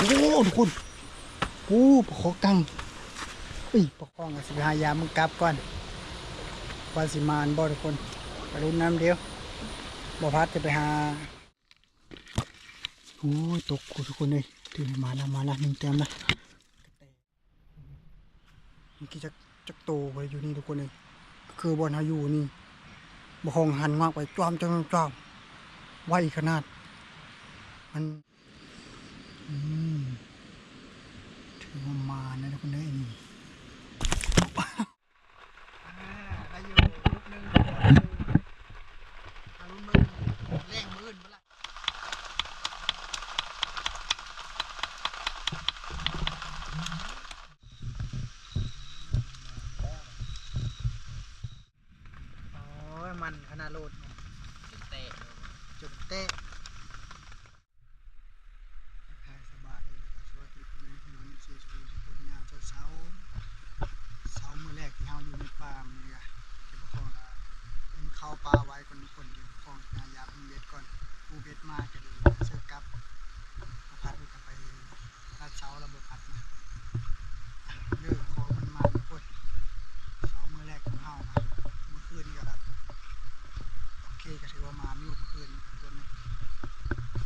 ໂອ້ ທຸກຄົນ ໂອ້ ປາຄໍ່ກັງ. ເອີຍ ປາຄໍ່ກັງ ຊິໄປຫາຢາມມັນກັບກ່ອນ ວ່າຊິມານບໍ່ທຸກຄົນ. ກະລຸ້ນນຳເດີ້ ບໍ່ພັດຈະໄປຫາ. ໂອ້ຍ ຕົກ ໂອ້ ທຸກຄົນເອີຍ ຖືກ ມາລະ ມາລະ ໜຶ່ງແຕ້ມລະ. ເມື່ອກີ້ຈັກ ຈັກໂຕບໍ່ໄດ້ຢູ່ນີ້ທຸກຄົນເອີຍ. ຄືບ່ອນເຮົາຢູ່ນີ້ ບັກຂອງຫັນງອກໄປຈ້ອມໆໆ ໄວຂະໜາດ. ມັນ ອືມ ຖືວ່າມານນະທຸກຄົນເອີຍ ນີ້. ອ່າ ໄດ້ຢູ່ລູກໜຶ່ງ ຖ້າລຸ້ນເບິ່ງແລງມື້ອື່ນພຸ້ນລະ. ໂອ້ຍ ມັນຂະໜາດໂລດ ຈົນແຕະ ຈົນແຕະ. ທັກທາຍສະບາຍດີ ແລະກະສະຫວັດດີພໍ່ແມ່ພີ່ນ້ອງເອັຟຊີທຸກຄົນ ຍາມເຊົ້າໆ ເຊົ້າມື້ແລກທີ່ເຮົາຢູ່ໃນປ່າມື້ນີ້ກະ ເກັບຂອງ ກະກິນເຂົ້າປ່າໄວ້ກ່ອນທຸກຄົນ. ເກັບຂອງ ຫາຢາມເຮັດເບັດກ່ອນ ປູເບັດມາກະດີ ເຊີກັບ ບໍ່ພັດກະໄປ ລາດເຊົາລະບໍ່ພັດນະ. ເລີກ ຂໍມັນມາທຸກຄົນ ເຊົ້າມື້ແລກຂອງເຮົານະ. ມື້ຄືນນີ້ກະ ໂອເຄ ກະຖືວ່າມານຢູ່ມື້ຄືນນີ້ທຸກຄົນ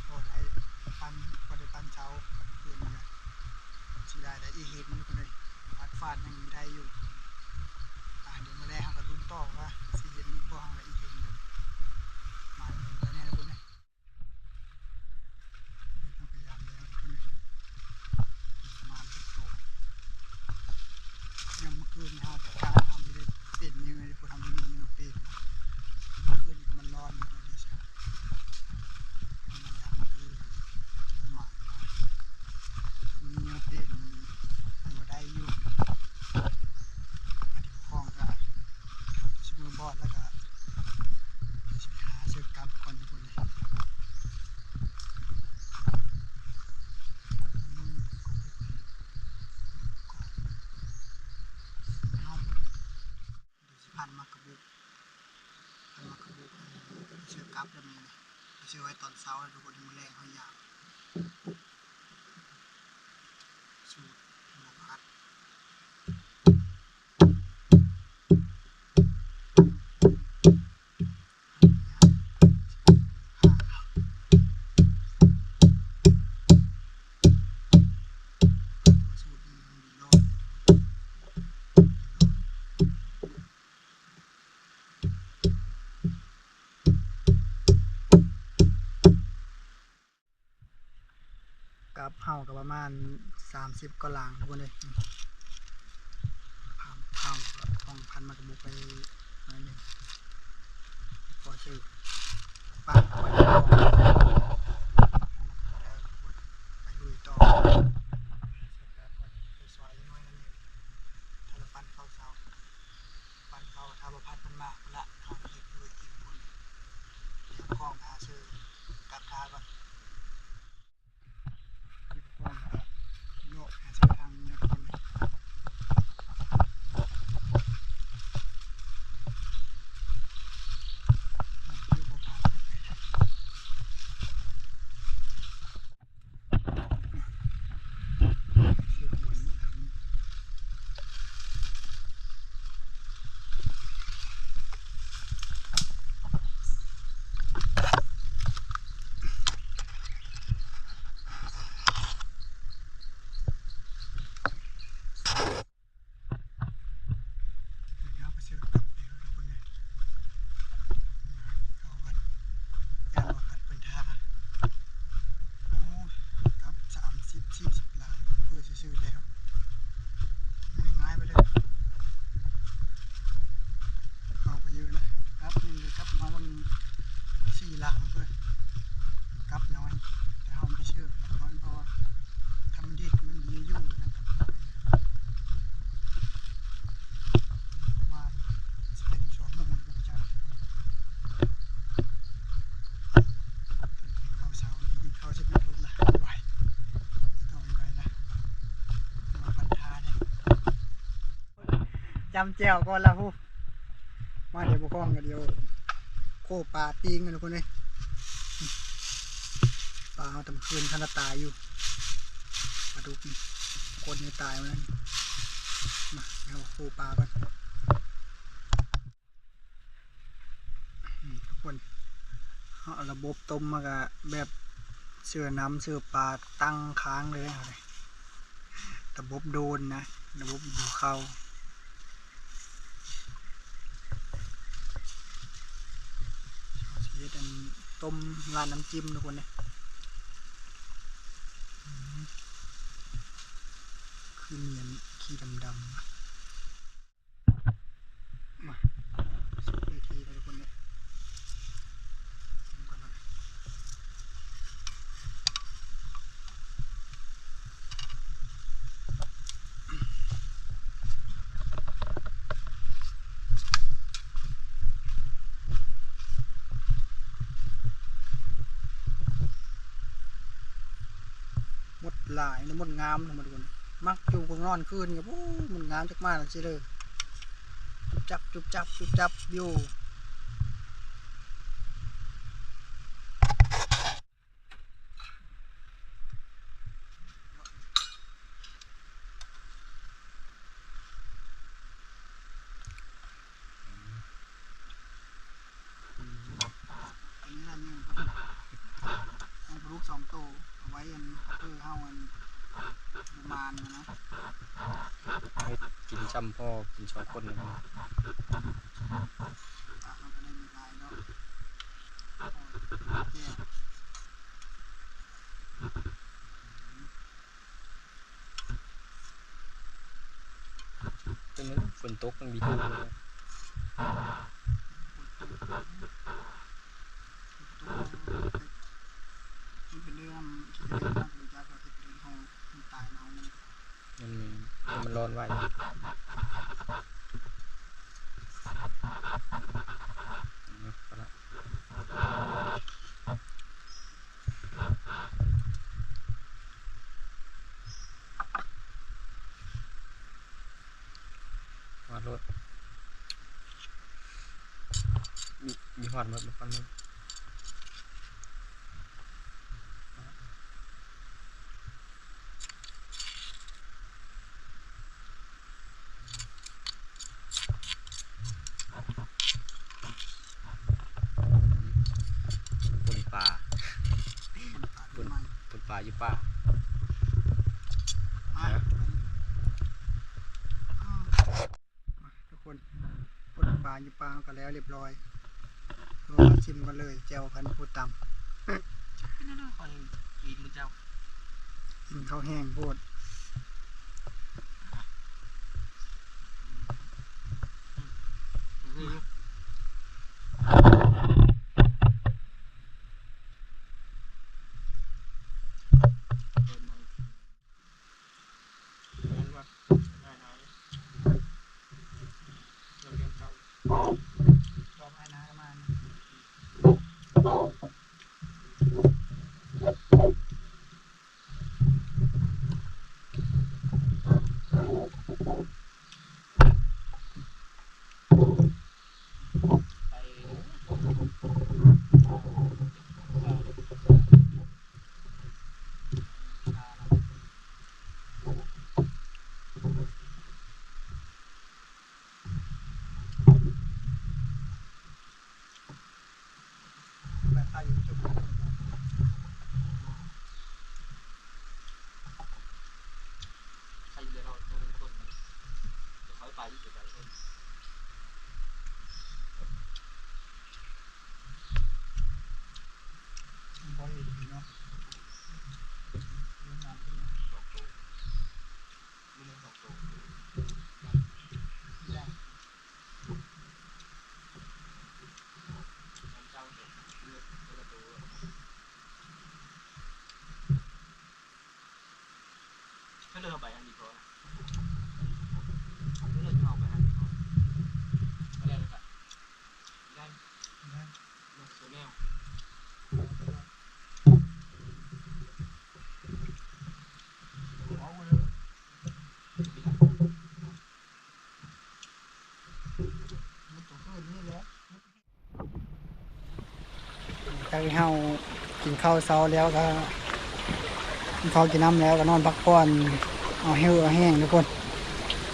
ພໍໄດ້ປັ່ນ ພໍໄດ້ປັ່ນເຊົ້າຄືນນີ້ກະ ຊິໄດ້ ໄດ້ອີເຫັນຢູ່ພຸ້ນເດ້ ຟາດຟາດຍັງໄດ້ຢູ່. ອ່າ ດຽວມື້ແລກເຮົາກະລຸ້ນຕໍ່ວ່າຊິເຫັນບໍ່ ເຮົາກະອີເຫັນຢູ່ ມາແລ້ວພຸ້ນເດ້. ເຮົາພະຍາຍາມແລ້ວທຸກຄົນ ມາທຸກໂຕ. ຍາມມື້ຄືນເຮົາ ເຮົາບໍ່ໄດ້ເປັນເຫຍື່ອເດ້ ພວກເຮົາບໍ່ມີເຫຍື່ອເປັນ. ມື້ຄືນນີ້ມັນຮ້ອນ ມັນເລີຍ ມີເຫຍື່ອເປັນ ມັນບໍ່ໄດ້ຢູ່. ອັນນີ້ຂອງກະຊິເມືອບອດ ແລ້ວກະຊິໄປຫາເຊີກັບກ່ອນທຸກຄົນເອີຍ. ຊິພັນໝາກກະບຸກ ພັນໝາກກະບຸກ ເຊີກັບແລ້ວມື້ນີ້ ເຊີໄວ້ຕອນເຊົ້າແລ້ວທຸກຄົນ ມື້ແລງເຮົາຢາມ ສູດບໍ່ພັດ. ກັບເຮົາກະປະມານສາມສິບກວ່າຫຼັງທຸກຄົນເອີຍ. ເຮົາກະຕ້ອງພັນໝາກກະບຸກໄປໜ້ອຍໜຶ່ງ ພໍຊື້ປາກໄວ້ກ່ອນ ໄປລຸຍຕໍ່ ໄປຊ່ອຍເລັກນ້ອຍນັ້ນເອງ. ຖ້າລະປັ່ນເຂົ້າເຊົ້າ ປັນເຂົ້າ ຖ້າບໍ່ພັດມັນມາພຸ້ນລະ ເຮົາເຮັດຢູ່ເຮັດກິນພຸ້ນ ເກັບຂອງຫາຊື້ກັບທ່າກ່ອນ ເກັບຂອງແລ້ວກະເລາະຫາຊື້ທາງນີ້ນະທຸກຄົນ. ດຽວເຮົາກະຊິກັບແລ້ວທຸກຄົນເອີຍ ເຮົາກະຢ້ານວ່າຄັນເພິ່ນຖ້າ ໂອ້ ກັບສາມສິບສີ່ສິບຫຼັງ ເພື່ອຊິຊື້ແລ້ວ ມັນງ່າຍໄປເລີຍ ເຮົາກະຢູ່ນະ ກັບນີ້ກັບມາວັນສີ່ຫຼັງເພິ່ນ ກັບນ້ອຍ ແຕ່ເຮົາບໍ່ຊື້ກັບນ້ອຍ ເພາະວ່າທຳອິດມັນມີຢູ່ນະ ກັບນ້ອຍ. ຈຳແຈ່ວກ່ອນລະ ໂຫ ມາດຽວບໍ່ຄອງກະດຽວ ໂຄ ປາຕີງກັນທຸກຄົນເອີຍ. ປາເຮົາຕຳຄືນທັນລະຕາຍຢູ່. ປາດຸກ ຄົນໃຫ້ຕາຍມັນ ມາ ເຮົາຄູ່ປາກ່ອນ. ນີ້ທຸກຄົນ ເຮົາເອົາລະບົບຕົ້ມມາກະແບບເຊື້ອນ້ຳເຊື້ອປາຕັ້ງຄ້າງເລີຍເຮົານີ້ ລະບົບໂດຣນນະ ລະບົບຫິວເຂົ້າ ເຮົາຊິເຮັດອັນຕົ້ມລາດນ້ຳຈິ້ມທຸກຄົນເດ້. ອືມ ຄືມີອັນຂີ້ດຳໆ ມາ ສຸກເລີຍທີ່ເນາະທຸກຄົນເນາະ ຊີມກ່ອນເນາະ. ມົດຫຼາຍ ມົດງາມ ມົດ ມັກຢູ່ ນອນຄືນກໍ ໂອ້ ມົດງາມ ຈັກມາແລ້ວຊິເລີຍ ຈຸບຈັບ ຈຸບຈັບ ຈຸບຈັບຢູ່. ອັນນີ້ລະ ມີປາດຸກສອງໂຕ ເອົາໄວ້ອັນ ເພື່ອເຮົາອັນ ປະມານນະ ໃຫ້ກິນຊ່ຳພໍກິນສອງຄົນນະ. ປາເຮົາກໍໄດ້ມີຫຼາຍເນາະ ແຈ່ວ. ເປັນຫຍັງ ຝົນຕົກມັນມີທຸກເລີຍ ມັນເປັນເລື່ອງທີ່ເຮັດໃຫ້ເຮົາມັນຕາຍເນາະ ມັນ ມັນ ມັນຮ້ອນໄວ ເນາະ ເອົາລະ. ຮອດໂລດ ມີ ມີຮອດໝົດ ບໍ່ຄວັນເລີຍ. ປົ່ນປາ ປົ່ນ ປົ່ນປາຢູ່ປ່າ ມາ ມາທຸກຄົນ ປົ່ນປາຢູ່ປ່າກໍແລ້ວຮຽບຮ້ອຍ ລອຊິມກັນເລີຍ ແຈ່ວຄັນພູດຕຳ ເປັນແນວໃດຂ້ອຍກິນມື້ເຈົ້າ ກິນເຂົ້າແຫ້ງໂພດ. ໃກ້ເຮົາກິນເຂົ້າເຊົ້າແລ້ວກໍ ກິນເຂົ້າກິນນ້ຳແລ້ວກໍນອນພັກຜ່ອນ ເອົາເຫື່ອເອົາແຮງທຸກຄົນ.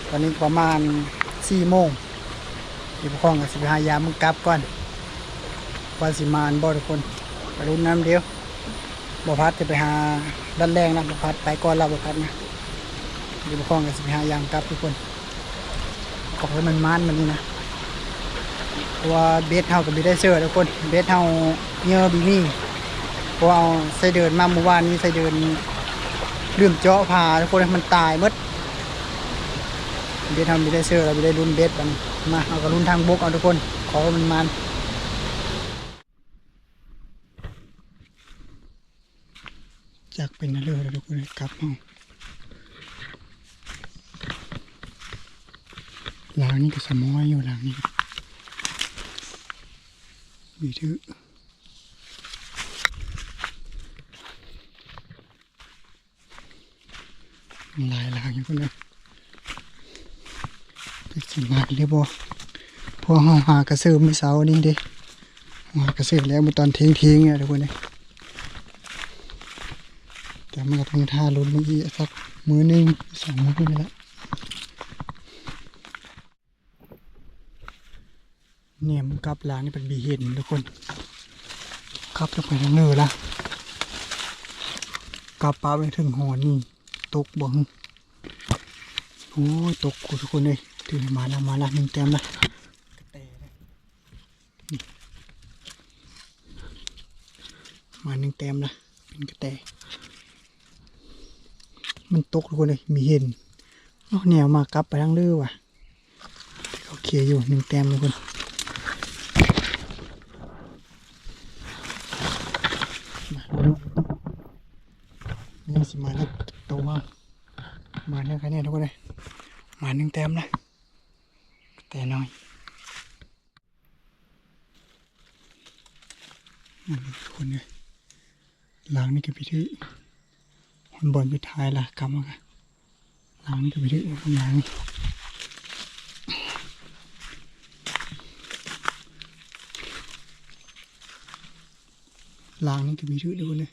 ຕອນນີ້ປະມານສີ່ໂມງ ອີ່ພໍ່ຄອງກໍຊິໄປຫາຢາມມັນກັບກ່ອນ ວ່າຊິມານບໍ່ທຸກຄົນ. ໄປລຸ້ນນຳເດີ ບໍ່ພັດຈະໄປຫາດັດແລງນະ ບໍ່ພັດໄປກ່ອນລາວ ບໍ່ພັດນະ. ອີ່ພໍ່ຄອງກໍຊິໄປຫາຢາມກັບທຸກຄົນ. ຂໍໃຫ້ມັນມານມື້ນີ້ນະ ເພາະວ່າເບັດເຮົາກໍບໍ່ໄດ້ເຊີດທຸກຄົນ ເບັດເຮົາເຫຍື່ອບໍ່ມີ ເພາະວ່າເຮົາໃສ່ເດີນມາມື້ວານນີ້ ໃສ່ເດີນລືມເຈາະຜາທຸກຄົນ ມັນຕາຍໝົດ. ເບັດເຮົາບໍ່ໄດ້ເຊີດ ເຮົາບໍ່ໄດ້ລຸ້ນເບັດບັດນີ້. ມາ ເຮົາກໍລຸ້ນທາງບົກເອົາທຸກຄົນ ຂໍໃຫ້ມັນມານ. ຈັກເປັນແນວໃດແລ້ວທຸກຄົນ ກັບເຮົາ ຫຼັງນີ້ກໍສະໝໍຍຢູ່ ຫຼັງນີ້ມີຖື ຫຼາຍຫຼັງຢູ່ພຸ້ນນະ. ຈັກຊິມານຫຼືບໍ່ ເພາະເຮົາຫາກະເສີມມື້ເຊົ້ານີ້ເດ້ ຫາກະເສີມແລ້ວມື້ຕອນທ່ຽງໆນີ້ແຫຼະທຸກຄົນເອີຍ. ແຕ່ມັນກໍຕ້ອງຖ້າລຸ້ນອີກສັກມື້ໜຶ່ງສອງມື້ນີ້ແຫຼະ. ແນມກັບຫຼາງນີ້ເປັນບີເຫັນທຸກຄົນ ກັບຈະໄປທາງເໜືອລະ ກັບປາໄປເຖິງຫອນນີ້ ຕົກບໍ່ຫຶ? ໂອ້ຍ ຕົກ ໂອ້ ທຸກຄົນເອີຍ ຖືມາລະ ມາລະ ໜຶ່ງແຕ້ມລະ ກະແຕ ມາໜຶ່ງແຕ້ມລະ ເປັນກະແຕ ມັນຕົກທຸກຄົນເອີຍ ມີເຫັນ. ເອົາ ແນມກັບໄປທາງເໜືອວ່າ ໂອເຄຢູ່ ໜຶ່ງແຕ້ມທຸກຄົນ. ນີ້ຊິມາເລີຍ ໂຕມາ ມາເລີຍ ໄຄແນ່ທຸກຄົນເອີຍ ມາໜຶ່ງແຕ້ມນະ ແຕ່ນ້ອຍ. ອັນນີ້ທຸກຄົນເອີຍ ຫຼັງນີ້ກໍໄປຖືກ ຮອດບ່ອນສຸດທ້າຍລະ ກັບມາ ຫຼັງນີ້ກໍໄປຖືກ ຫຼັງນີ້ ຫຼັງນີ້ກໍໄປຖືກເດີຄົນເອີຍ.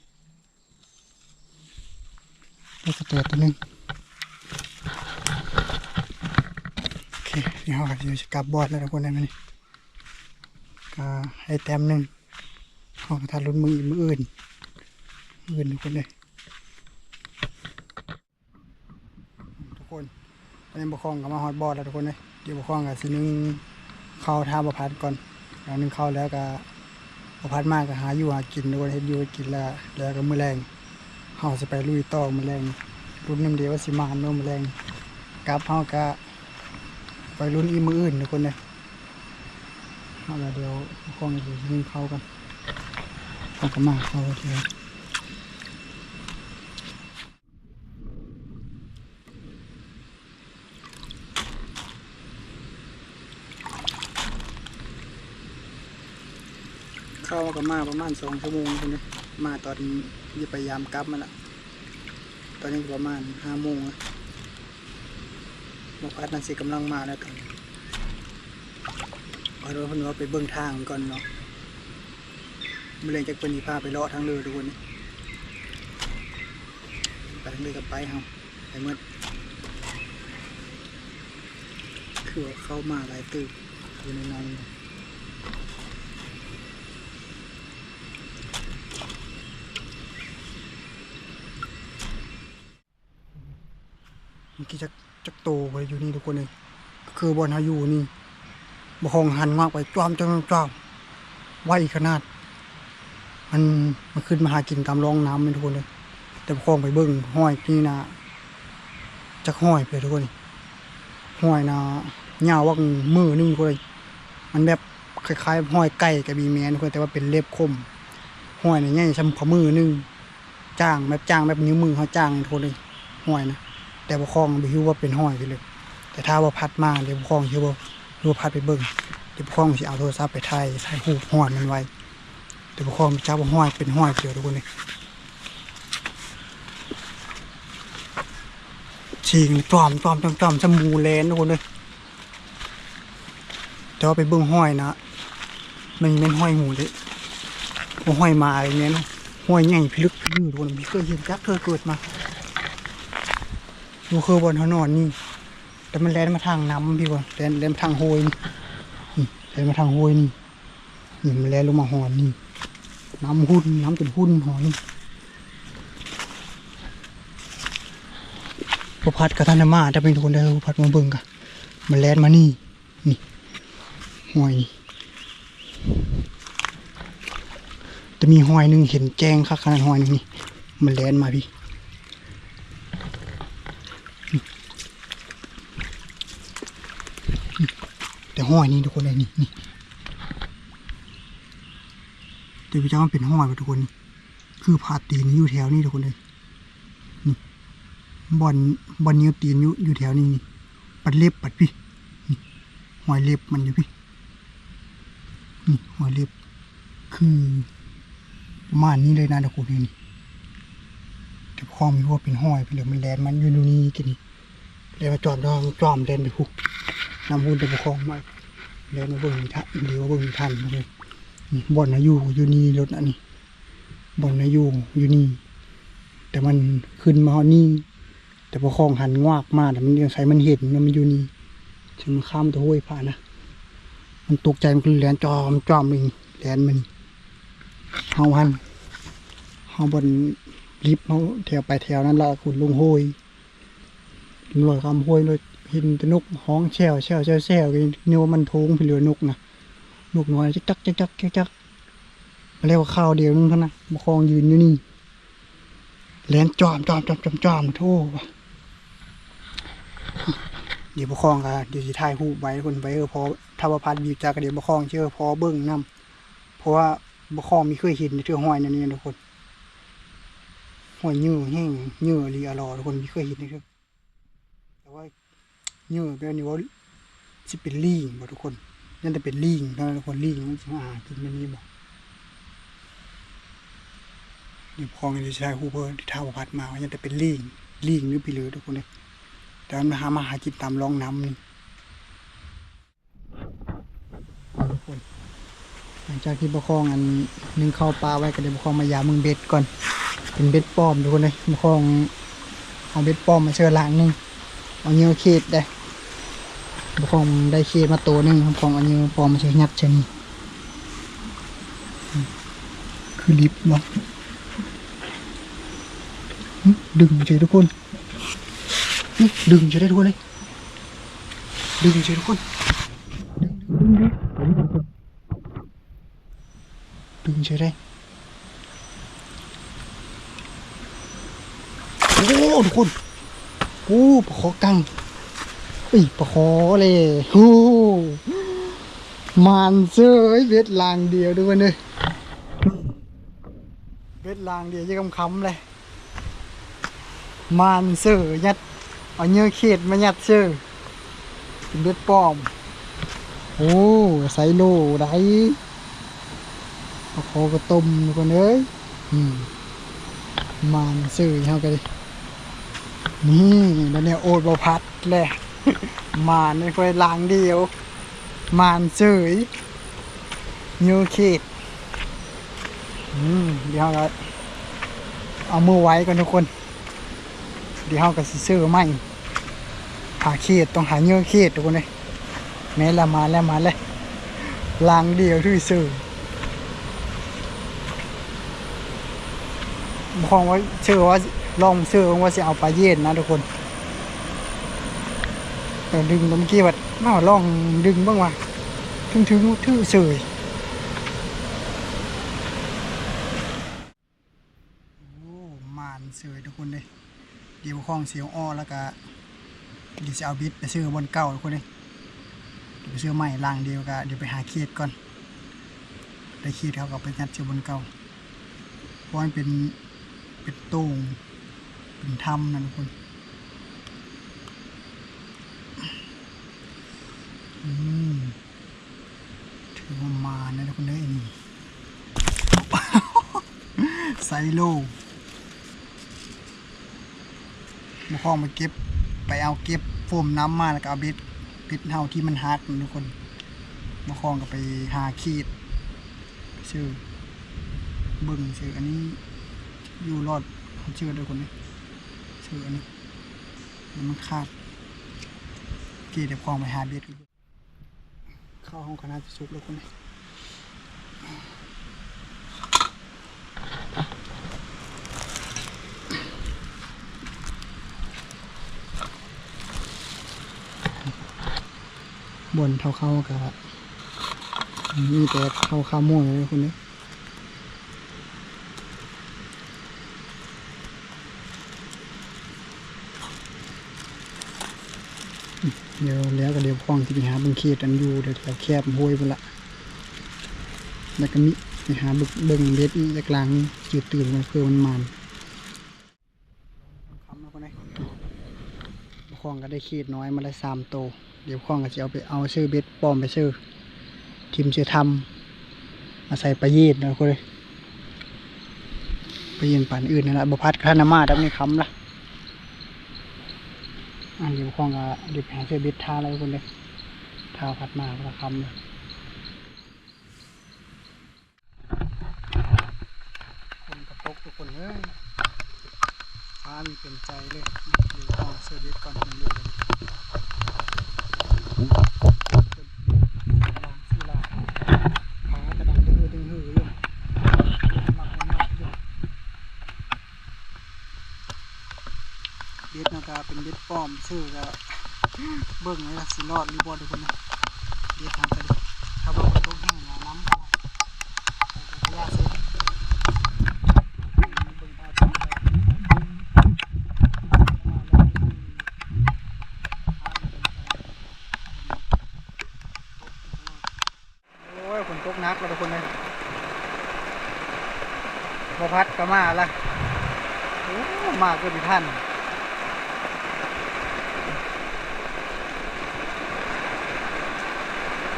ໄດ້ກະແຕຕົວໜຶ່ງ ໂອເຄ ດຽວເຮົາກໍຊິກັບບ່ອນແລ້ວທຸກຄົນເອີຍ ມື້ນີ້ກໍໄດ້ແຕ້ມໜຶ່ງ ເຮົາກໍຖ້າລຸ້ນມື້ອີກ ມື້ອື່ນ ມື້ອື່ນທຸກຄົນເອີຍ. ທຸກຄົນ ຕອນນີ້ພໍ່ຄອງກໍມາຮອດບ່ອນແລ້ວທຸກຄົນເອີຍ ດຽວພໍ່ຄອງກໍຊິໜຶ້ງເຂົ້າຖ້າບ່າວພັດກ່ອນ ໜຶ້ງເຂົ້າແລ້ວກໍບ່າວພັດມາກໍຫາຢູ່ຫາກິນທຸກຄົນ ເຮັດຢູ່ເຮັດກິນແລ້ວ ແລ້ວກໍມື້ແລງເຮົາຊິໄປລຸຍຕໍ່ມື້ແລງ ລຸ້ນນຳເດວ່າຊິມານບໍ່ມື້ແລງ ກັບເຮົາກໍໄປລຸ້ນອີກມື້ອື່ນທຸກຄົນເອີຍ. ເອົາລະ ດຽວພໍ່ຄອງຊິໜຶ້ງເຂົ້າກ່ອນ ເຮົາກໍມາເຂົ້າເທື່ອ ເຂົ້າກໍມາປະມານສອງຊົ່ວໂມງພຸ້ນເດ້ ມາຕອນຈະໄປຢາມກັບຫັ້ນລະ ຕອນນີ້ກໍປະມານຫ້າໂມງລະ ໝໍພັດນັ້ນຊິກຳລັງມາແລ້ວຕອນນີ້ ເພິ່ນວ່າ ເພິ່ນວ່າໄປເບິ່ງທາງກ່ອນເນາະ ມື້ແລງຈັກເພິ່ນຊິພາໄປເລາະທາງເດີທຸກຄົນ ໄປທາງເດີກໍໄປເຮົາ ໄປໝົດ ຄືວ່າເຂົ້າມາຫຼາຍຕື່ມຢູ່ໃນນັ້ນ ມັນຄືຈັກ ຈັກໂຕບໍ່ໄດ້ຢູ່ນີ້ທຸກຄົນເອີຍ ຄືບ່ອນເຮົາຢູ່ນີ້ ບ່າວຄອງຫັນງອກໄປຈ້ອມໆໆ ໄວຂະໜາດ ມັນ ມັນຂຶ້ນມາຫາກິນຕາມຮ່ອງນ້ຳນີ້ທຸກຄົນເອີຍ ແຕ່ບ່າວຄອງໄປເບິ່ງຮອຍນີ້ນະ ຈັກຮອຍເພິ່ນທຸກຄົນ ຮອຍນະ ຍາວບັກມືໜຶ່ງທຸກຄົນເອີຍ ມັນແບບຄ້າຍໆຮອຍໄກ່ກໍມີແມ່ນທຸກຄົນ ແຕ່ວ່າເປັນເລັບຄົມ ຮອຍນະໃຫຍ່ສ່ຳຂະມືໜຶ່ງ ຈ້າງແບບ ຈ້າງແບບນິ້ວມືເຮົາຈ້າງທຸກຄົນເອີຍ ຮອຍນະ ແຕ່ບ່າວຄອງບໍ່ຮູ້ວ່າເປັນຮອຍເພິ່ນເລີຍ ແຕ່ຖ້າບ່າວພັດມາ ດຽວບ່າວຄອງຊິ ຫຼືວ່າພັດໄປເບິ່ງ ດຽວບ່າວຄອງຊິເອົາໂທລະສັບໄປຖ່າຍ ຖ່າຍຮູບຮອຍມັນໄວ້ ແຕ່ບ່າວຄອງຈັບວ່າຮອຍ ເປັນຮອຍເພິ່ນທຸກຄົນເອີຍ ຊິງຈ້ອມໆໆໆ ສ່ຳໝູແລ່ນທຸກຄົນເອີຍ. ແຕ່ວ່າໄປເບິ່ງຮອຍນະ ມັນແມ່ນຮອຍໝູເດ້ ບໍ່ຮອຍໝາເດ້ ແມ່ນ ຫ້ວຍໃຫຍ່ພິລຶກພິລຶກ ທຸກຄົນ ບໍ່ເຄີຍເຫັນຈັກເທື່ອເກີດມາ. ບໍ່ຄືບ່ອນເຮົານອນນີ້ ແຕ່ມັນແລ່ນມາທາງນ້ຳພີ້ ແລ່ນ ແລ່ນມາທາງຫ້ວຍນີ້ ນີ້ ແລ່ນມາທາງຫ້ວຍນີ້. ນີ້ມັນແລ່ນລົງມາຮອດນີ້ ນ້ຳຂຸ່ນ ນ້ຳຈົນຂຸ່ນຮອດນີ້. ບໍ່ພັດກໍທັນໄດ້ມາ ແຕ່ເປັນຄົນເດີ ບໍ່ພັດມາເບິ່ງກະ ມັນແລ່ນມານີ້ ນີ້ ຫ້ວຍນີ້. ແຕ່ມີຫ້ວຍໜຶ່ງເຫັນແຈ້ງຄັກຂະໜາດ ຫ້ວຍໜຶ່ງນີ້ ມັນແລ່ນມາພີ້. ແຕ່ຫ້ວຍນີ້ ທຸກຄົນເອີຍ ນີ້ ນີ້ ແຕ່ບໍ່ຈັກມັນເປັນຫ້ວຍບໍ່ ທຸກຄົນ ນີ້ ຄືພາຕີນຢູ່ແຖວນີ້ ທຸກຄົນເອີຍ ນີ້ ບ່ອນ ບ່ອນນິ້ວຕີນຢູ່ ຢູ່ແຖວນີ້ ນີ້ ປັດເລັບ ປັດພີ້ ນີ້ ຮອຍເລັບມັນຢູ່ພີ້ ນີ້ ຮອຍເລັບ ຄືປະມານນີ້ເລີຍນະ ທຸກຄົນເອີຍ ນີ້. ແຕ່ພໍ່ຄອງມີຫົວເປັນຮອຍໄປເລີຍ ມັນແລ່ນມາຢູ່ ຢູ່ນີ້ກິນນີ້ ແລ່ນມາຈອມ ຈອມ ຈອມ ແລ່ນໄປພຸ້ນ ນຳຮຸ່ນ ແຕ່ພໍ່ຄອງມາ ແລ່ນມາເບິ່ງນີ້ທັນ ເລີຍມາເບິ່ງນີ້ທັນ ທຸກຄົນເອີຍ. ນີ້ ບ່ອນນາຢູ່ຢູ່ນີ້ ລົດອັນນີ້ ບ່ອນນາຢູ່ຢູ່ນີ້ ແຕ່ມັນຂຶ້ນມາຮອດນີ້ ແຕ່ພໍ່ຄອງຫັນງວາກມາ ແລ້ວມັນຍັງໃສ່ມັນເຫັນນະ ມັນຢູ່ນີ້ ເຊິ່ງມັນຂ້າມຕະຫ້ວຍຜ່ານນະ ມັນຕົກໃຈ ມັນກໍເລີຍແລ່ນຈອມ ຈອມນີ້ ແລ່ນມານີ້. ເຮົາຫັ້ນ ເຮົາບ່ອນລິບ ເຮົາແຖວໄປແຖວນັ້ນລະ ຂຸດລົງຫ້ວຍ ລອຍຂ້າມຫ້ວຍ ເຫັນແຕ່ນົກຮ້ອງແຊວໆ ແຊວໆ ກໍນຶກວ່າມັນໂພງພີ້ ຫຼືນົກນະ ນົກນ້ອຍຈັກໆ ຈັກໆ ຈັກໆ. ແລ້ວຄາວດຽວໜຶ່ງເທົ່ານັ້ນ ພໍ່ຄອງຢືນຢູ່ນີ້ ແລ່ນຈອມ ຈອມ ຈອມ ຈອມ ໂທ້ ດຽວພໍ່ຄອງກໍ ດຽວຊິຖ່າຍຮູບໄວ້ ຄົນໄວ້ ເອີ ພໍ ຖ້າວ່າພັດບີບຈັກ ດຽວພໍ່ຄອງຊິ ເອີ ພໍເບິ່ງນຳ ເພາະວ່າພໍ່ຄອງມີເຄີຍເຫັນເທື່ອ ຮອຍແນວນີ້ ທຸກຄົນ ຮອຍເຫຍື້ອແຮງ ເຫຍື້ອອີ່ຫຼີອາຫຼໍ ທຸກຄົນ ມີເຄີຍເຫັນເທື່ອ ແຕ່ວ່າ ເຫຍື້ອແບບນີ້ວ່າ ຊິເປັນລີງບໍ່ ທຸກຄົນ? ຢ້ານແຕ່ເປັນລີງເທົ່ານັ້ນ ທຸກຄົນ ລີງມັນຊິມາຫາກິນແບບນີ້ບໍ່? ດຽວພໍ່ຄອງຊິຖ່າຍຮູບເພິ່ນ ຖ້າບໍ່ພັດມາ ຢ້ານແຕ່ເປັນລີງ ລີງຫຼືປີເລີ ທຸກຄົນເອີຍ. ແຕ່ມັນຫາມາຫາກິນຕາມຮ່ອງນ້ຳນີ້ ເອົາ ທຸກຄົນ ຫຼັງຈາກທີ່ພໍ່ຄອງອັນ ໜຶ້ງເຂົ້າປາໄວ້ ກໍດຽວພໍ່ຄອງມາຢາມເບິ່ງເບັດກ່ອນ ເປັນເບັດປອມ ທຸກຄົນເອີຍ. ພໍ່ຄອງເອົາເບັດປອມມາເຊີລາງໜຶ່ງ ເອົາເຫຍື່ອເຂດເດ້ ພໍ່ຄອງໄດ້ເຂດມາໂຕໜຶ່ງ ພໍ່ຄອງເອົາເຫຍື່ອປອມມາເຊີ ຍັດໃສ່ນີ້ ຄືລິບບໍ່? ຫຶ ດຶງໃສ່ ທຸກຄົນ ຫຶ ດຶງໃສ່ເດ້ ທຸກຄົນເອີຍ ດຶງໃສ່ ທຸກຄົນ ດຶງ ດຶງ ດຶງ ດຶງໃສ່ເດ້ ໂອ້ ທຸກຄົນ ໂອ້ ປາຄໍກັງ ເອີຍ ປາຄໍເລີຍ ໂອ້ ໝານເຊີຍ ເບັດລາງດຽວ ທຸກຄົນເອີຍ ເບັດລາງດຽວ ເຫຍື່ອຄຳໆເລີຍ. ໝານເຊີ ຍັດ ເອົາເຫຍື່ອເຂດມາຍັດເຊີ ເປັນເບັດປອມ ໂອ້ ໄຊໂລໄດ ປາຄໍກະຕົມ ທຸກຄົນເອີຍ ອືມ ໝານເຊີເຮົາກະເດ ນີ້ ແນວໂອດບໍ່ພັດແຫຼະ ໝານເລີຍ ລາງດຽວ ໝານເຊີຍ ເຫຍື່ອເຂດ ອືມ ດຽວເຮົາກະເອົາມືໄວ້ກ່ອນ ທຸກຄົນ ດຽວເຮົາກະຊິເຊີໃໝ່ ຫາເຂດ ຕ້ອງຫາເຫຍື່ອເຂດ ທຸກຄົນເອີຍ ແມ່ນລະ ມາແລ້ວ ມາແລ້ວ ລາງດຽວຖືເຊີ ພໍ່ຄອງວ່າເຊີວ່າ ລອງເຊີວ່າຊິເອົາປາເຢັນນະ ທຸກຄົນ ແຕ່ດຶງເມື່ອກີ້ວ່າ ມາລອງດຶງເບິ່ງວ່າ ຖື ຖື ຖືເຊີຍ ໂອ້ ໝານເຊີຍ ທຸກຄົນເອີຍ. ດຽວພໍ່ຄອງຊິເອົາອອກ ແລ້ວກະດຽວຊິເອົາເບັດໄປເຊີບ່ອນເກົ່າ ທຸກຄົນເອີຍ ໄປເຊີໃໝ່ລາງດຽວ ກະດຽວໄປຫາເຂດກ່ອນ ໄດ້ເຂດເຮົາກະໄປຍັດເຊີບ່ອນເກົ່າ ເພາະມັນເປັນ ເປັນໂຕ່ງ ເປັນຖ້ຳນະ ທຸກຄົນ ອືມ. ຖືວ່າມານນະ ທຸກຄົນເອີຍ ນີ້ ໄຊໂລ ພໍ່ຄອງໄປເກັບ ໄປເອົາເກັບໂຟມນ້ຳມາ ແລ້ວກະເອົາເບັດ ເບັດເຮົາທີ່ມັນຫັກນະ ທຸກຄົນ ພໍ່ຄອງກະໄປຫາເຂດ ຊື່ ເບິ່ງຊື່ ອັນນີ້ ຢູ່ລອດເຊີດເດີຄົນນີ້ ເຊີດອັນນີ້ ແລ້ວມັນຂາດ ເກດຽວຂອງໄປຫາເບັດ. ເຂົ້າຫ້ອງຄະນະຈະສຸກແລ້ວຄົນນີ້. ບ່ອນເທົາເຂົ້າກະມີແຕ່ເຂົ້າຂາໝູ່ເລີຍຄົນນີ້. ດຽວແລ້ວກະດຽວຂອງຊິໄປຫາເບິ່ງເຂດອັນຢູ່ແຖວແຄມຫ້ວຍພຸ້ນລະ ແລ້ວກະມີໄປຫາເບິ່ງ ເບິ່ງເບັດອີກຈັກຫຼັງ ຈືດຕື່ມເພື່ອມັນໝານ. ຄ່ຳແລ້ວຄົນເອີຍ ຂອງກະໄດ້ເຂດນ້ອຍມາໄດ້ສາມໂຕ. ດຽວຂອງກະຊິເອົາໄປ ເອົາເຊີເບັດປ້ອມໄປເຊີ ຖິ້ມເຊີທຳ ມາໃສ່ປາເຢັນເນາະຄົນເອີຍ ປາເຢັນປານອື່ນຫັ້ນລະ. ບໍ່ພັດກະທັນນະມາດອກ ນີ້ຄ່ຳລະ. ອັນດຽວຂອງກະໄດ້ໄປຫາເຊີເບັດທ່າແລ້ວຄົນເອີຍ ຖ້າພັດມາກະຄ່ຳລະ. ຝົນກະຕົກທຸກຄົນເອີຍ ຟ້າມີເປັນໃຈເລີຍ. ດຽວຕ້ອງເຊີເບັດກ່ອນເພິ່ນເດີ ດຽວນີ້ ຟ້າກະດັງຕຶງຮືຕຶງຮືຢູ່ ມັກມັນມັກຢູ່. ເບັດຫັ້ນກະເປັນເບັດປ້ອມ ເຊີກະເບິ່ງວ່າຊິລອດຫຼືບໍ່ທຸກຄົນເອີຍ. ເບັດຫັ້ນກະ ຖ້າວ່າຝົນຕົກແຮງນະ ນ້ຳກະໄຫຼ ກະຢ່າເຊີ ເບິ່ງເອົາ. ໂອ້ຍ ຝົນຕົກໜັກແລ້ວທຸກຄົນເອີຍ ບໍ່ພັດກະມາລະ. ໂອ້ ມາເກືອບບໍ່ທັນ.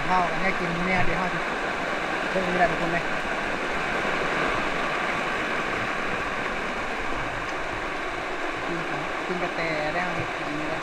ເຮົາກະແນວກິນມື້ນີ້ ດຽວເຮົາຊິເບິ່ງນີ້ແຫຼະທຸກຄົນເອີຍ ກິນກະ ກິນກະແຕໄດ້ ເຮົາເຮັດກິນນີ້ແຫຼະ.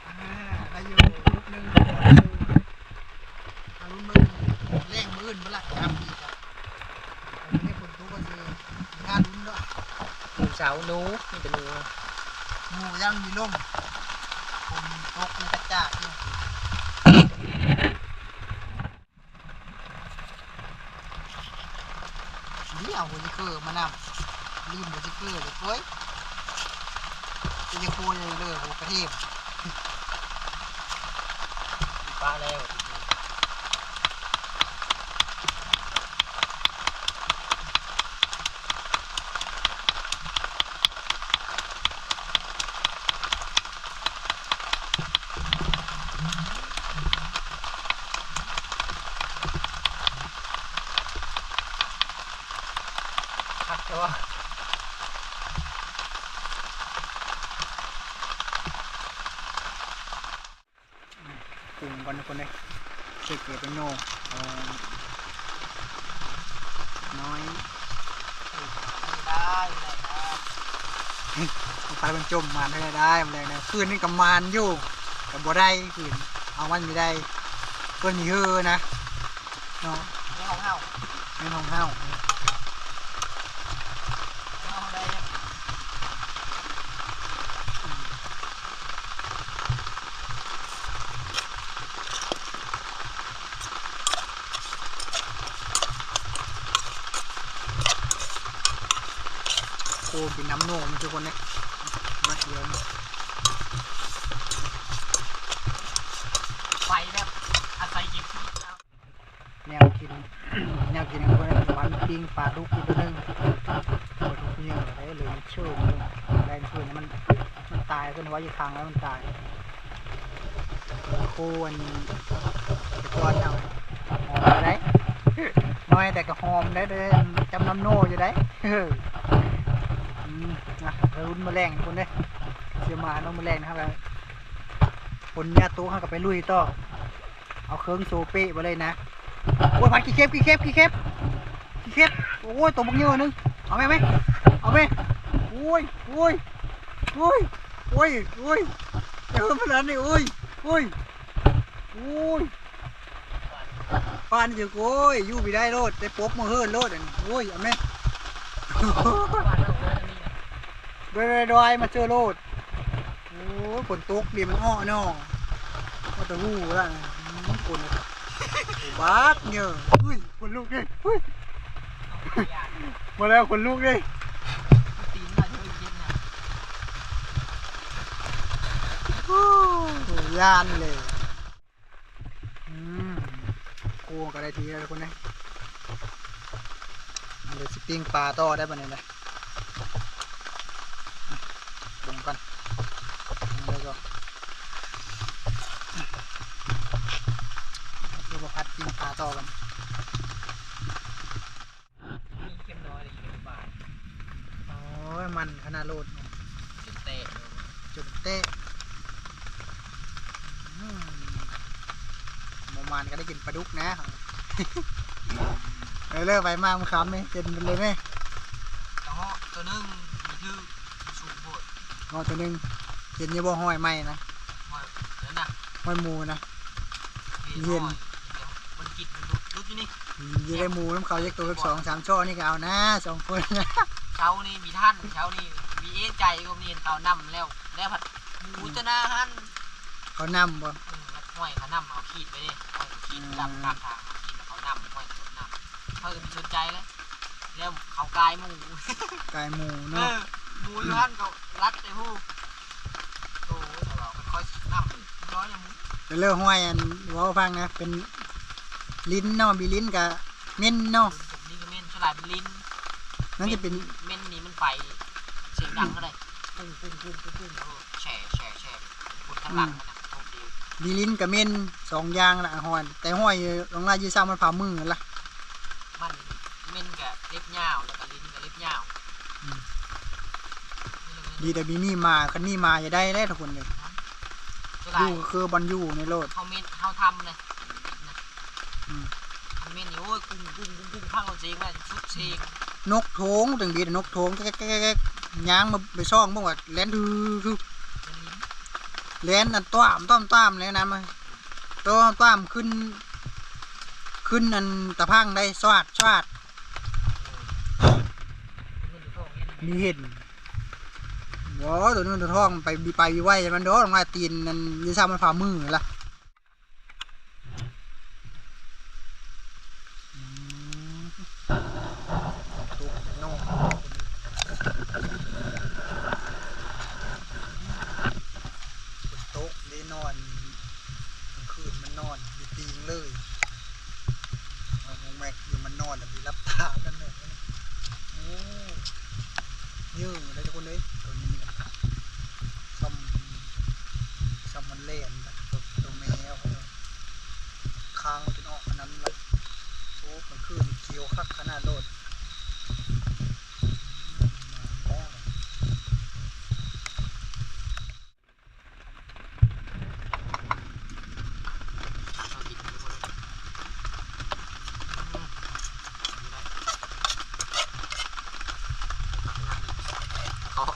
ອ່າ ໄດ້ຢູ່ລຸກໜຶ່ງ ຖ້າລຸ້ນເບິ່ງແລ້ງມື້ອື່ນພຸ້ນລະ ຈະທຳອີກອະ. ມື້ນີ້ຝົນຕົກກະຄືໜ້າລຸ້ນເນາະ ໝູເສົາໜູ ມີແຕ່ໜູ ໝູກະຍັງມີລົມ ຝົນຕົກກະຈາກຢູ່. ດຽວ ໂອ້ຍ ເຄີມານຳ ລືມບໍ່ຊິເຄີເລີຍ ໂອ້ຍ ຊິເຄີເລີຍ ໂອ້ ກະເທບ ປະແລ້ວ. ເ ປຸງກ່ອນທຸກຄົນເດີ ໃສ່ເກືອແປ້ງນົວ ເອີ ນ້ອຍ ໄດ້ ໄດ້ ໄດ້ ໄປມັນຈົມມາໄດ້ ໄດ້ ແລ້ວນະ ຄືນນີ້ກໍມານຢູ່ ກໍບໍ່ໄດ້ຄືນ ເອົາມັນບໍ່ໄດ້ ເພິ່ນມີເຮີນະ ເນາະ ແມ່ນຂອງເຮົາ ແມ່ນຂອງເຮົາ ເຮົາໄດ້ ໂອ້ ກິນນ້ຳໂນມັນຄືຄົນນີ້ ມັດດຽວນີ້ ໄປແບບອາໄສຈິດ ແນວກິນ ແນວກິນຂອງເພິ່ນ ປະມານປີ້ງປາດຸກອີກໂຕໜຶ່ງ ບໍ່ທຸກເຫຍື່ອເດ້ ເຫຼືອມັນເຊີນ ແລ່ນເຊີນ ມັນ ມັນຕາຍ ເພິ່ນວ່າຢູ່ຂ້າງແລ້ວມັນຕາຍ ໂຄອັນ ແຕ່ກ່ອນເຮົາຫອມໄດ້ ນ້ອຍແຕ່ກໍຫອມໄດ້ເດີ ຈຳນຳໂນຢູ່ໄດ໋ ອືມ ອ່ະ ລຸ້ນມື້ແລງທຸກຄົນເດີ ຊິມາເນາະ ມື້ແລງເຮົາກໍຝົນຢ່າຕົກ ເຮົາກໍໄປລຸຍຕໍ່ ເອົາເຄື່ອງໂຊເປ້ໄປເລີຍນະ ໂອ້ຍ ພັດ ຂີ້ເຂັບ ຂີ້ເຂັບ ຂີ້ເຂັບ ຂີ້ເຂັບ ໂອ້ຍ ໂຕບັກໃຫຍ່ໜຶ່ງ ເອົາແມ່ ເອົາແມ່ ໂອ້ຍ ໂອ້ຍ ໂອ້ຍ ໂອ້ຍ ເອີ ມັນອັນນີ້ ໂອ້ຍ ໂອ້ຍ ໂອ້ຍ ປານນີ້ ໂອ້ຍ ຢູ່ບໍ່ໄດ້ໂລດ ໄດ້ປົບມື້ເຮີນໂລດ ອັນນີ້ ໂອ້ຍ ເອົາແມ່ ໂດຍ ໂດຍ ໂດຍ ມາເຈີໂລດ ໂອ້ຍ ຝົນຕົກດີມັນເອາະເນາະ ເອົາແຕ່ຫູລະ ອືມ ຝົນ ບາດເຫຍື້ ອຸ້ຍ ຂົນລຸກເດ້ ອຸ້ຍ ມາແລ້ວ ຂົນລຸກເດ້ ໂອ້ ຢ້ານເລີຍ ອືມ ໂອ້ ກໍໄດ້ທີ່ແລ້ວທຸກຄົນເອີຍ ດຽວຊິປີ້ງປາຕໍ່ໄດ້ບັດນີ້ນະ ເບິ່ງກ່ອນ ເບິ່ງກ່ອນ ຄືວ່າພັດປີ້ງປາຕໍ່ກັນ ມີເຄັມນ້ອຍ ແລະ ຢູ່ໃນບ້ານ ໂອ້ຍ ມັນຂະໜາດໂລດ ຈົນແຕກ ຈົນແຕກ ອືມ ບໍ່ມານກໍໄດ້ກິນປາດຸກນະ ເອີ ເລີກໄປມາມື້ຄ່ຳນີ້ ເຫັນເລີຍແມ ກະເຫາະໂຕໜຶ່ງ ມັນຖືກ ມັນສູງໂພດ ເຫາະໂຕໜຶ່ງ ເຫັນຢູ່ບໍ່ ຫ້ອຍໄມ້ນະ ຫ້ອຍນັ້ນນະ ຫ້ອຍໝູນະ ມີເຫັນ ມັນກິນ ມັນຫຼຸດ ຫຼຸດຢູ່ນີ້ ອືມ ຢູ່ໃນໝູນຳເຂົາຈັກໂຕ ສອງສາມຊ່ອນີ້ກໍເອົານະ ສອງຄົນ ເຊົ້ານີ້ມີທັນ ເຊົ້ານີ້ມີເອະໃຈ ກໍມີເຫັນເຂົານຳແລ້ວ ແລ້ວພັດໝູ ອືມ ຈະໜ້າຫັ້ນ ເຂົານຳບໍ່? ເອີ ຫ້ອຍເຂົານຳ ເຮົາຂີດໄປເດ້ ຫ້ອຍເຂົາຂີດ ອືມ ດຳຂ້າງທາງ ຂີດແລ້ວເຂົານຳ ຫ້ອຍເຂົານຳ ເຂົາກໍບໍ່ສົນໃຈແລ້ວ ແລ້ວເຂົາກາຍໝູ ກາຍໝູເນາະ ເອີ ໝູຢູ່ຫັ້ນກໍລັດໄປພຸ້ນ ໂອ້ ແຕ່ວ່າມັນຄ່ອຍນຳ ມັນນ້ອຍນຳໝູ ແລ້ວຫ້ອຍອັນ ເວົ້າຟັງນະ ເປັນລິນເນາະ ມີລິນກະເໝັນເນາະ ລິນກະເໝັນ ສ່ວນຫຼາຍເປັນລິນ ນັ້ນຈະເປັນ ເໝັນນີ້ມັນໄປ ສຽງດັງເທົ່າໃດ ປຸ້ງໆໆໆ ໂອ້ ແຊະໆໆ ຄົນທາງຫຼັງມັນນະ ອືມ ໂຊກດີ ມີລິນກະເໝັນ ສອງຢ່າງລະ ຫ້ອຍ ແຕ່ຫ້ອຍນ້ອງລາຍຢູ່ຊ້ຳມັນພາມືຫັ້ນລະ ມັນເໝັນກະເລັບຍາວ ແລ້ວກະລິນກະເລັບຍາວ ອືມ ດີແຕ່ມີໜີມາ ຄັນໜີມາຈະໄດ້ແລ້ວທຸກຄົນເອີຍ ຢູ່ຄືບ່ອນຢູ່ນີ້ໂລດ ເຮົາເໝັນ ເຮົາທຳເລີຍ ອືມ ເໝັນນີ້ ໂອ້ຍ ກຸ້ງໆໆໆ ພັງເອົາເສງໄວ້ ສຸດເສງ ນົກໂທງ ຈັ່ງດີ ນົກໂທງ ແກ໊ກໆ ຍ່າງມາໄປສ່ອງເບິ່ງວ່າແລ່ນ ແລ່ນອັນຕ້ອມໆໆ ແລ່ນນຳ ຕ້ອມໆ ແລ່ນນຳ ຕ້ອມໆ ຂຶ້ນ ຂຶ້ນອັນຕາພັງໄດ້ ສວາດ ສວາດ ມີເຫັນ ໂອ້ ໂຕເງິນໂຕທອງໄປ ໄປໄວມັນດອກ ລອງວ່າຕີນນັ້ນຢູ່ຊ້ຳມັນພາມືລະ ອືມ ຕົກເນາະ ຝົນຕົກເດ້ ນອນ ກາງຄືນມັນນອນຢູ່ຕີງເລີຍ ນ້ອງແມັກຢູ່ມັນນອນ ແລ້ວມີຫຼັບຕານັ້ນແຫຼະ ໂອ້ ເຍີ້ໄດ໋ທຸກຄົນເອີຍ ໂຕນີ້ນະ ຊ່ຳ ຊ່ຳມັນແລ່ນນະ ໂຕ ໂຕແມ່ເຮົາ ຄາງມັນຈົນອອກອັນນັ້ນລະ ໂອ້ ກາງຄືນຂຽວຄັກຂະໜາດໂລດ.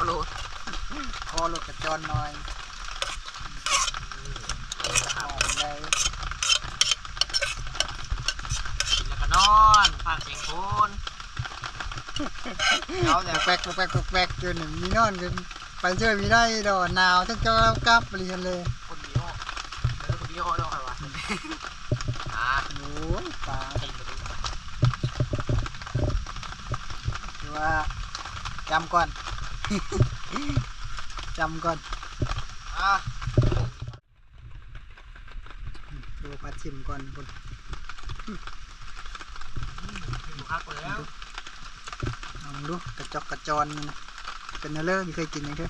ໂລດ ຂໍໂລດກະຈອນໜ່ອຍ ອືມ ຫອມໄດ໋ ກິນແລ້ວກະນອນ ພາກສຽງໂພນ ເອົາແລ້ວ ແປັກໆໆໆ ຢູ່ນີ້ມີນອນກັນ ໄປເຈີມີໄດ້ດອກ ໜາວ ເຈົ້າກັບ ເລີຍ ຄົນດີເນາະ ເອີ ຄົນດີເນາະ ຂ້ອຍວ່າ ອ່າ ໂອ້ຍ ປາ ຄືວ່າ ຈຳກ່ອນ ຈຳກ່ອນ ອ່າ ໂອ້ ພັດຊິມກ່ອນພຸ້ນ ອືມ ກິນບໍ່ຄັກແລ້ວ ລອງດູ ກະຈອກກະຈອນ ເປັນແນວເລີ ບໍ່ເຄີຍກິນຫຍັງເທື່ອ.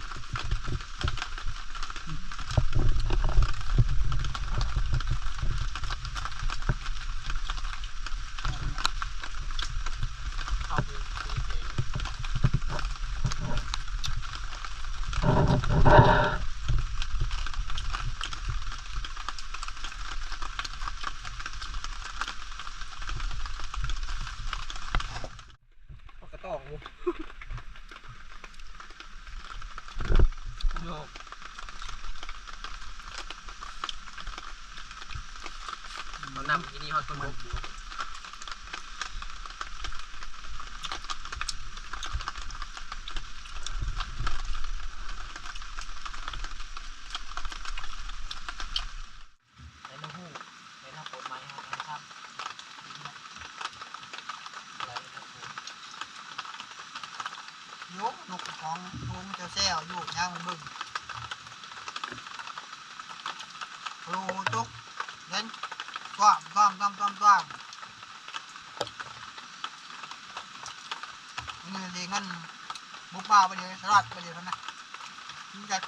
ປາກະຕອງ ໂຍກ ເອົານ້ຳທີ່ນີ້ຮອດຄົນບົກຢູ່ ໃຫ້ມາຮູ້ ໃຫ້ເຮົາກົດໄມ້ເຮົາທຳ ໂຍ ນົກຂອງໂຮງແຊວໆ ຢູ່ ຍ່າງໄປເບິ່ງ ໂລຕົກ ເຫັນ ຕ້ອມ ຕ້ອມ ຕ້ອມ ຕ້ອມ ຕ້ອມ. ອັນນີ້ເດ້ເງິນບຸບມາບາດນີ້ ສະຫຼາດບາດນີ້ຫັ້ນນະ ມີຈັກ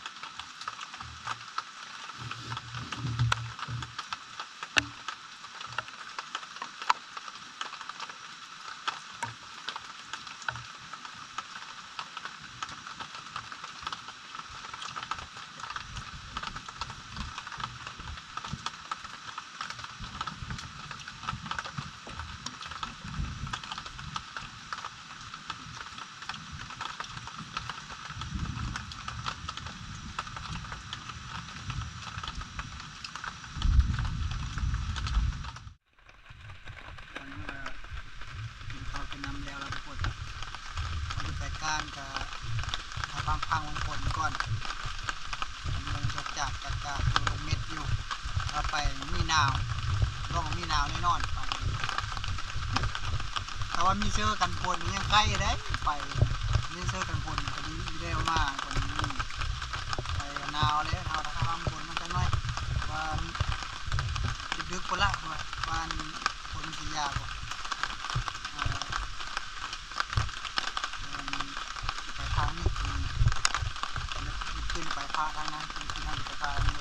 ກິນເຂົ້າກິນນ້ຳແລ້ວລະທຸກຄົນ ເຮົາຈະໄປການກະ ຖ້າຟັງໆ ເບິ່ງຝົນກ່ອນ ມັນຈະຈາກ ຈາກ ຈາກຢູ່ລົງເມັດຢູ່ ຖ້າໄປມີໜາວ ຕ້ອງມີໜາວແນ່ນອນໄປ ຖ້າວ່າມີເສື້ອກັນຝົນຍັງໄຄເດ້ ໄປມີເສື້ອກັນຝົນກະດີຢູ່ແລ້ວ ມາກວ່ານີ້ໄປໜາວແລ້ວ ຖ້າຟັງຝົນມັນຈັກໜ້ອຍ ວ່າດຶກໆ ພຸ້ນລະ ວ່າ ວ່າ ຝົນຊິຢາບໍ່ ເອີ ເອີ ໄປທາງນີ້ ຂຶ້ນໄປພາທາງນັ້ນ ຂຶ້ນ ຂຶ້ນນັ້ນໄປພາທາງນີ້